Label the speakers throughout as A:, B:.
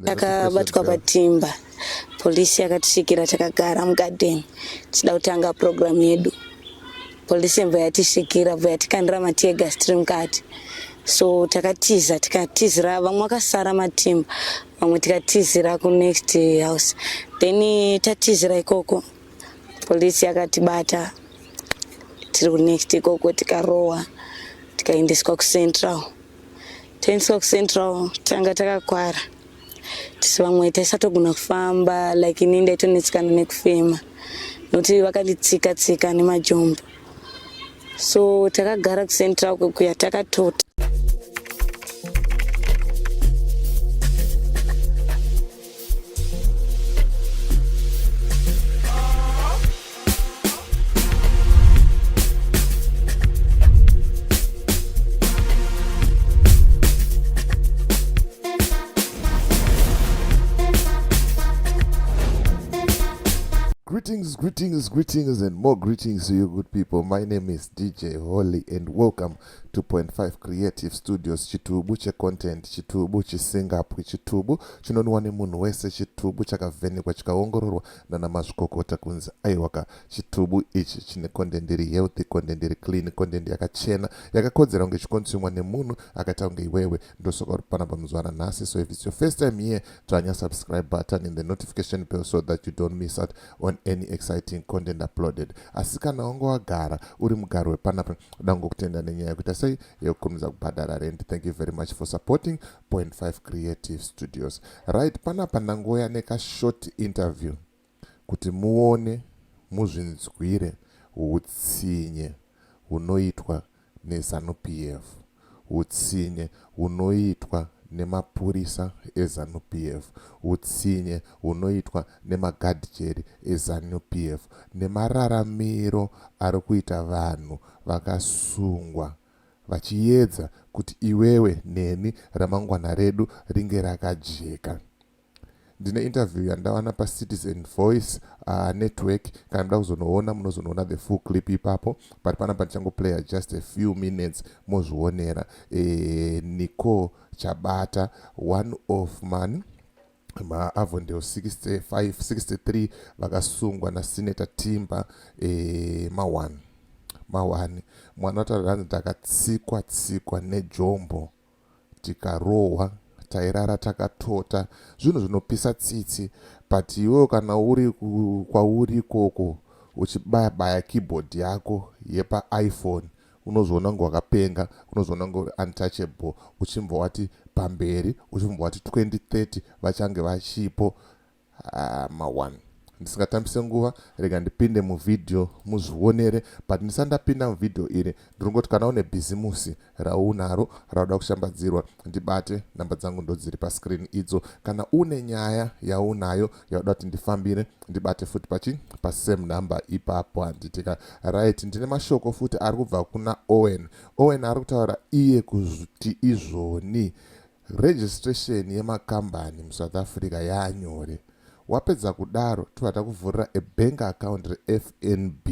A: Takabatwa patimba, polisi yakatisvikira takagara mugadheni tichida kutanga program yedu. Polisi yobva yatisvikira, bva yatikandira mateargas tiri mukati. So takatiza, tikatizira, vamwe vakasara matimba, vamwe tikatizira kunext house. Then tatizira ikoko, polisi yakatibata tiri kunext ikoko, tikarohwa, tikaendeswa kucentral. Taendeswa kucentral, tanga takakwara tisi vamwe taisatogona kufamba, like ini ndaitonetsekana nekufema nokuti vakanditsika tsika nemajombo. So takagara kucentral kwekuya takatota.
B: Greetings, greetings, greetings, and more greetings to you good people. My name is DJ Holly, and welcome to Point 5 Creative Studios. Chitubu checontent, chitubu chisingapwi, chitubu chinonwa nemunhu wese, chitubu chakavhenekwa chikaongororwa nana mazvikokota kunzi aiwaka, chitubu ichi chine content iri healthy, content iri clean, content yakachena, yakakodzera kunge ichikonsumwa nemunhu akaita kunge iwewe. Ndosaka uri panapa muzuva ranhasi. So if it's your first time here, dzvanya subscribe button and the notification bell so that you don't miss out on any exciting content uploaded. Asi kana wanga wagara uri mugari wepanapa, da kungokutenda nenyaya yekuita sei, yekukurumidza kubhadhara rent. Thank you very much for supporting Point 5 Creative Studios. Right, panapa ndangoya nekashort interview kuti muone, muzvinzwire utsinye hunoitwa neZANU PF, utsinye hunoitwa nemapurisa eZANU PF, utsinye hunoitwa nemagadhijeri eZANU PF, nemararamiro ari kuita vanhu vakasungwa vachiedza kuti iwewe neni ramangwana redu ringe rakajeka. Ndine interview yandawana paCitizen Voice Network. Kana muda kuzonoona, munozonoona the full clip ipapo, but panapa ndichangoplaya just a few minutes mozvionera. Nicole Chabata, one of man maAvondale 65 63 vakasungwa naSenator Timba, ma1 ma1 mwana wataura hanzi ndakatsikwa tsikwa nejombo, tikarohwa, tairara takatota. Zvinhu zvinopisa tsitsi, but iwewo kana uri kwauri ikoko uchibaya baya keyboard yako yepaiPhone, unozoona kunge wakapenga, unozoona kunge uri untouchable, uchimbva wati pamberi, uchimbva wati 2030 vachange vachipo. Ma1, ndisingatambise nguva, rega ndipinde muvhidhiyo muzvionere. But ndisati ndapinda muvhidhiyo iri, ndiringoti kana une bhizimusi raunaro rauda kushambadzirwa, ndibate. Namba dzangu ndodziri pascreen idzo. Kana une nyaya yaunayo yauda kuti ndifambire, ndibate futi pachi pasame number ipapo, handitika? Right, ndine mashoko futi ari kubva kuna Owen. Owen ari kutaura iye kuti izvoni registration yemakambani muSouth Africa yaanyore. Wapedza kudaro, tobva takuvhurira ebank account reFNB.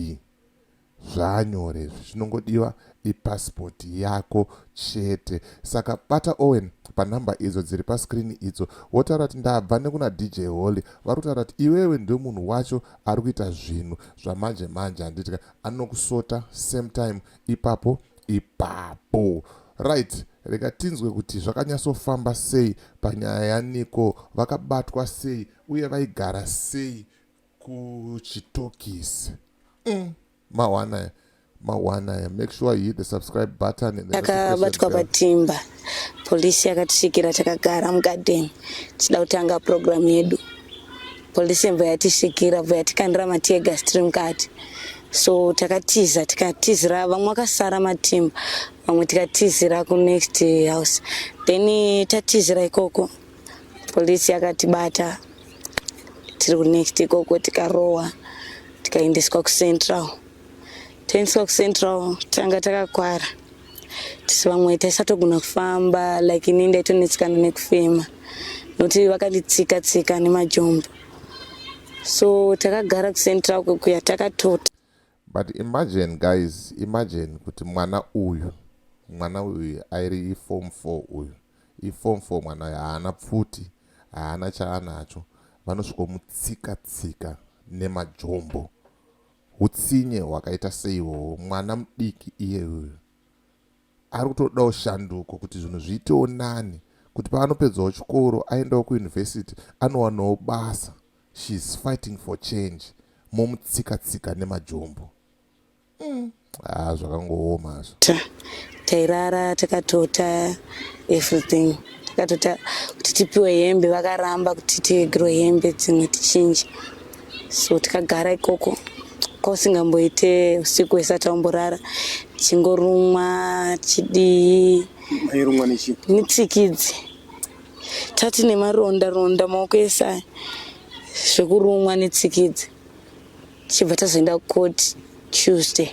B: Zvaanyore izvi, chinongodiwa ipasipoti yako chete. Saka bata Owen panhamba idzo dziri pascreen idzo, wotaura kuti ndabva nekuna DJ Holly, vari kutaura kuti iwewe ndio munhu wacho ari kuita zvinhu zvamanje manje, handitika? Anokusota same time ipapo ipapo. Right, rega tinzwe kuti zvakanyatsofamba sei panyaya yaNicole, vakabatwa sei uye vaigara sei kuchitokisi. Mawana mawana, make sure you hit the subscribe button and the
A: Takabatwa patimba, polisi yakatisvikira takagara mugadheni tichida kutanga program yedu. Polisi yobva yatisvikira, bva yatikandira mateargas tiri mukati. So takatiza, tikatizira, vamwe vakasara matimba, vamwe tikatizira kunext house. Then tatizira ikoko, polisi yakatibata tiri kunext ikoko, tikarohwa, tikaendeswa kucentral. Taendeswa kucentral, tanga takakwara tisi vamwe taisatogona kufamba, like ini ndaitonetsekana nekufema nokuti vakanditsika tsika nemajombo. So takagara kucentral kwekuya takatota.
B: But imagine guys, imagine kuti mwana uyu, mwana uyu airi iform 4 uyu, iform 4 mwana uyu, haana pfuti. Haana chaanacho, vanosvikomutsika tsika nemajombo. Hutsinye hwakaita seihwohwo? Mwana mudiki iyeyuyu ari kutodawo shanduko kuti zvinhu zviitewo nani, kuti paanopedzawo chikoro aendawo kuyunivhesiti, anowanawo basa. She is fighting for change, momutsika tsika nemajombo. Ah, zvakangooma hazvo.
A: Tairara takatota everything, takatota kuti tipiwe hembe, vakaramba kuti tigirwe hembe dzimwe tichinje. So tikagara ikoko kwausingamboite usiku wese, ataumborara, tichingorumwa, chidii.
C: Mairumwa nechii?
A: Netsikidzi. Tati nemaronda ronda maoko ese aya, zvekurumwa netsikidzi. Tichibva tazoenda kukoti Tuesday.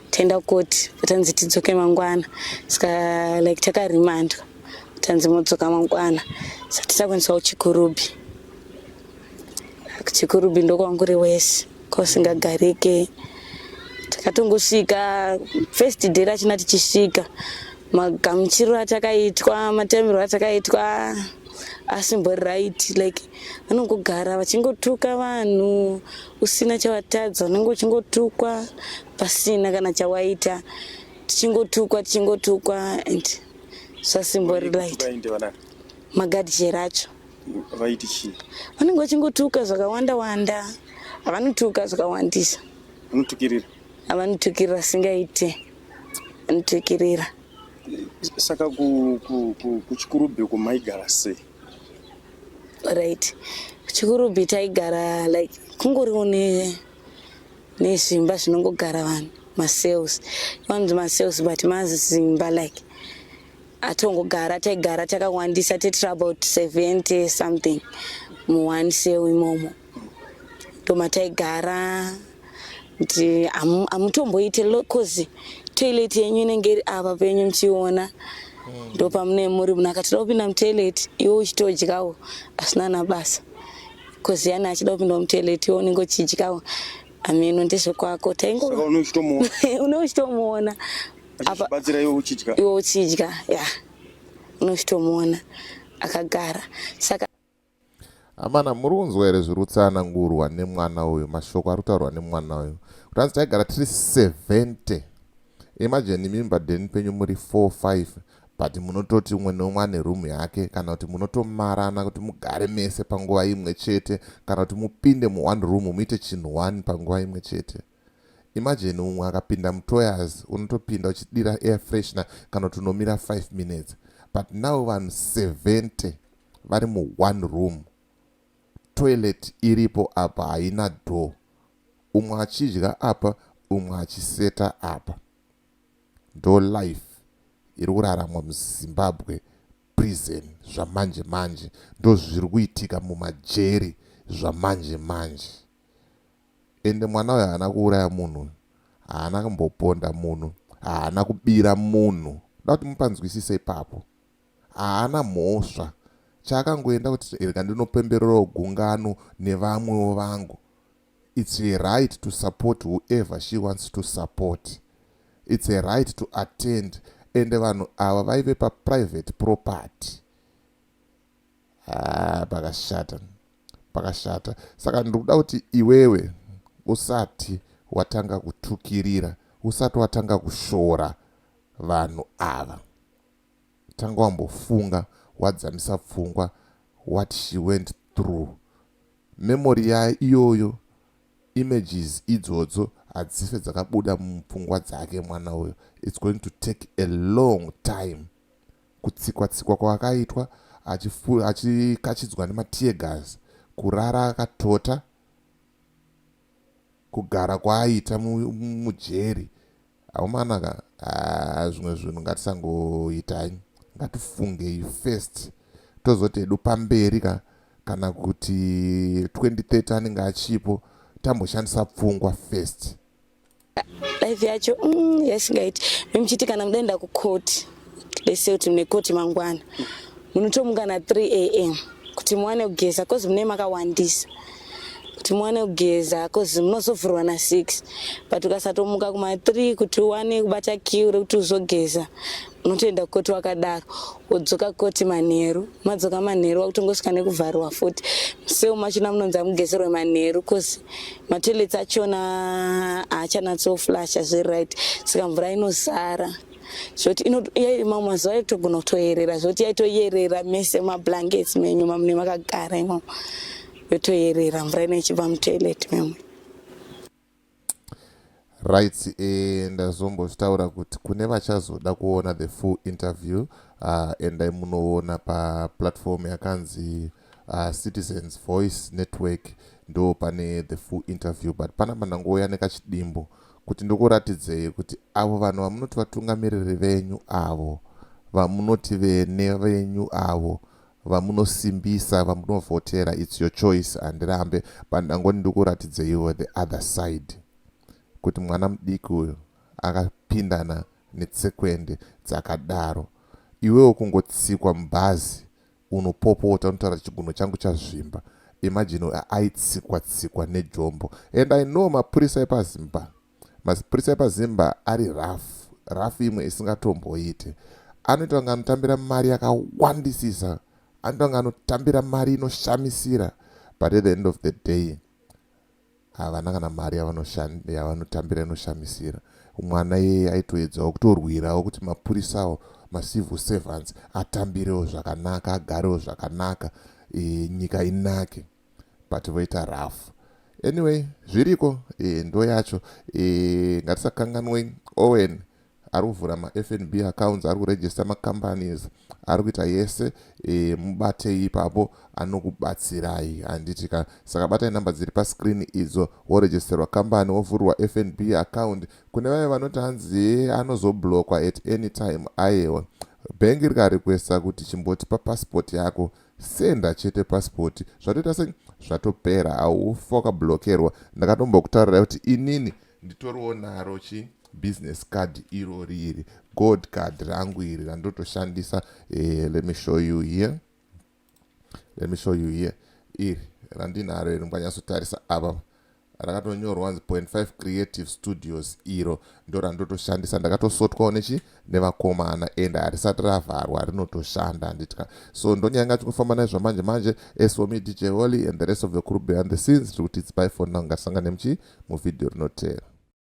A: Taenda kukoti, tanzi tidzoke mangwana. Saka like takarimandwa, tanzi modzoka mangwana. Saka tichakuendeswa kuChikurubi. Kuchikurubi ndokwanguri wese kwausingagarike. Takatongosvika first day rachina, tichisvika, magamuchiro atakaitwa, matambiro atakaitwa asimbori right. Like vanongogara vachingotuka vanhu usina chavatadza, unenge uchingotukwa pasina kana chawaita, tichingotukwa, tichingotukwa, and zvasimbori right.
C: Vainde vanani?
A: Magadhijeri acho.
C: Vaiti chii?
A: Vanenge vachingotuka zvakawanda wanda, havanotuka zvakawandisa.
C: Vanotukirira?
A: Havanotukirira, singaite, vanotukirira.
C: Saka kuChikurubi uko maigara sei?
A: Right, kuChikurubi taigara like kungoriwo nezvimba zvinongogara vanhu, macells, vanonzi macells, but mazimba like atongogara. Taigara takawandisa, tetiri about 70 something muone cell imomo. Ndomataigara. Kuti hamutomboite, 'cause toilet yenyu inenge iri apa penyu muchiona, ndo pamune muri. Munhu akatida kupinda mutoilet, iwe uchitodyawo, asina nabasa, 'cause yani achida kupinda mutoilet, iwe unenge uchidyawo, ameno ndezvekwako.
C: Taingo Saka une uchitomuona?
A: Une uchitomuona.
C: Achibatsira iwe uchidya?
A: Iwe uchidya, ya, unochitomuona akagara. Saka
B: Amana, muri kunzwa here zviri kutsanangurwa nemwana uyu, mashoko ari kutaurwa nemwana uyu, kuti hanzi taigara tiri 70? Imagine imi mubhadheni penyu muri 4 5, but munototi umwe neumwe ane room yake, kana kuti munotomarana kuti mugare mese panguva imwe chete, kana kuti mupinde muone room, muite chinhu one panguva imwe chete. Imagine umwe akapinda mutoilet, unotopinda uchidira air freshener kana kuti unomira 5 minutes, but now vanhu 70 vari muone room, toilet iripo apa, haina door, umwe achidya apa, umwe achiseta apa. Ndo life iri kuraramwa muZimbabwe prison zvamanje manje, ndo zviri kuitika mumajeri zvamanje manje. Ende mwana uyu haana kuuraya munhu, haana kumboponda munhu, haana kubira munhu. Da kuti mupanzwisise ipapo. Haana mhosva. Chaakangoenda kuti rega ndinopembererawo gungano nevamwewo vangu. It's a right to support whoever she wants to support. It's a right to attend. Ende vanhu ava vaive paprivate property. Ah, pakashata, pakashata. Saka ndiri kuda kuti iwewe usati watanga kutukirira, usati watanga kushora vanhu ava, tanga wambofunga, wadzamisa pfungwa what she went through. Memory yayo iyoyo, images idzodzo hadzife dzakabuda mupfungwa dzake mwana uyo. It's going to take a long time. Kutsikwa tsikwa kwaakaitwa, achikachidzwa nemateargas, kurara akatota, kugara kwaaita mujeri, haumanaka. Zvimwe zvinhu ngatisangoitai, ngatifungei first, tozoti hedu pamberi ka, kana kuti 2030 anenge achipo. Tamboshandisa pfungwa first.
A: Life yacho yasingaiti. Memuchiti kana mudaenda kukoti, let's say kuti mune koti mangwana, munotomuka na 3 a.m. kuti muwane kugeza, 'cause mune makawandisa, kuti muwane kugeza, 'cause munozovhurwa na6, but ukasatomuka kuma3 kuti uwane kubata queue rekuti uzogeza. Unotoenda kukoti wakadaro, wodzoka koti manheru. Madzoka manheru, wakutongosvika nekuvhariwa futi. Museu machona munonzi amugeserwe manheru, 'cause matoilets achona haachanatsoflusha zviri right, saka mvura inozara zvoti mamwe mazuva aitogona kutoyerera, zvoti yaitoyerera mese mablankets menyu mamune makagara imomo, yotoyerera mvura ino ichibva mutoilet memwe.
B: Right, ndazombotaura kuti kune vachazoda kuona the full interview, endai munoona paplatform yakanzi Citizens Voice Network, ndo pane the full interview. But panapa ndangouya nekachidimbo kuti ndikuratidzei kuti avo vanhu vamunoti vatungamiriri venyu, avo vamunoti vene venyu, avo vamunosimbisa, vamunovhotera, it's your choice, handirambe, but ndangoti ndikuratidzeiwo the other side, kuti mwana mudiki uyu akapindana netsekwende dzakadaro. Iwewo kungotsikwa mubhazi unopopota, unotaura, "Chigunwe changu chazvimba." Imagine aitsikwa tsikwa nejombo. And I know mapurisa epazimba, mapurisa epazimba ari rough rough, imwe isingatomboite. Anoita kunge anotambira mari yakawandisisa, anoita kunge anotambira mari inoshamisira, but at the end of the day havana kana mari yavanotambira inoshamisira. Mwana iyeye aitoedzawo kutorwirawo kuti mapurisawo, macivil servants, atambirewo zvakanaka, agarewo zvakanaka, nyika inake, but voita rough. Anyway, zviriko, ndo yacho. Ngatisakanganwe Owen ari kuvhura maFNB accounts, ari kuregister macompanies, ari kuita yese. Mubatei ipapo, anokubatsirai, handiti ka? Saka batai namba dziri pascreen idzo, woregisterwa kambani, wovhurwa FNB account. Kune vaya vanoti hanzi anozoblockwa at any time, aiwa, bhengi rikarequesta kuti chimboti papasipoti yako, senda chete pasipoti, zvatoita sei, zvatopera, haufa wakablokerwa. Ndakatombokutaurirai kuti inini nditoriwo naro chi business card irori iri, gold card rangu iri randotoshandisa. Let me show you here, let me show you here. Iri randinaro iri, mukanyatsotarisa apa, rakatonyorwa nzi 5 Creative Studios. Iro ndo randotoshandisa, ndakatosotwawo nechi nevakomana, and harisati ravharwa, rinotoshanda, handitya. So ndonyanga tikufamba naizvo manje manje. As for me, DJ Holly, and the rest of the crew behind the scenes, tiri kuti it's bye for now. Ngatisangane muchi muvhidhiyo rinotera.